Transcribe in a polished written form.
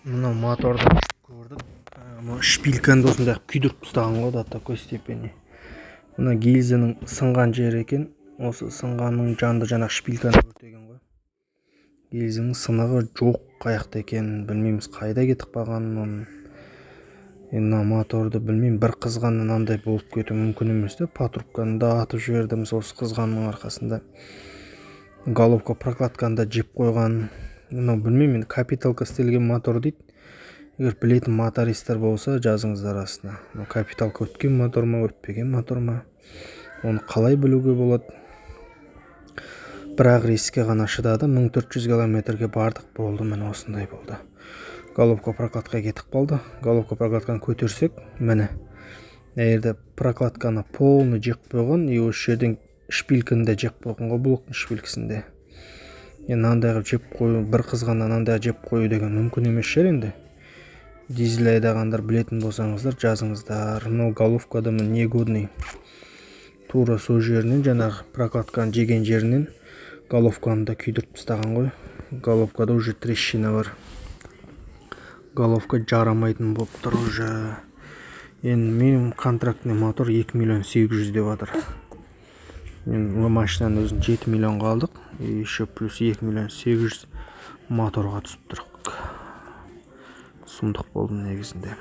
Мынау моторды көрдік. Мынау шпильканы да осындай қылып күйдіріп тастаған ғой до такой степени. Мына гильзаның сынған жері екен. Осы сынғанның жанында жаңағы шпильканы өртеген ғой. Гильзаның сынығы жоқ, қаяқта екенін білмейміз, қайда кетіп қалғанын оның. Енді мына моторды білмеймін, бір қызғаннан мынандай болып кетуі мүмкін емес та. Патрубканы да атып жіберді осы қызғанның арқасында. Головка прокладканы да жеп қойған. Мынау білмеймін енді, капиталка істелген мотор дейді. Егер білетін мотористтер болса, жазыңыздар астына. Мынау капиталка өткен мотор ма, өтпеген мотор ма, оны қалай білуге болады? Бірақ рискке ғана шыдады. 1400 километрге бардық, болды, міне, осындай болды. Головка прокладка кетіп қалды. Головка прокладканы көтерсек, міне, мына жерде прокладканы полный жеп қойған. И осы жерден шпильканы да жеп қойған ғой, блоктың шпилькісін де. Енді мынандай қылып жеп қою, бір қызғаннан мынандай жеп қою деген мүмкін емес шығар. Енді дизель айдағандар, білетін болсаңыздар, жазыңыздар. Мынау головкада, міне, негодный. Тура сол жерінен, жаңағы прокладканы жеген жерінен головканы да күйдіріп тастаған ғой. Головкада уже трещина бар, головка жарамайтын болып тұр уже. Енді минимум контрактный мотор 2 миллион 800 деп жатыр. Енді машинаның өзін 7 миллионға алдық и еще плюс 2 миллион 800 моторға түсіп тұр. Сұмдық болды негізінде.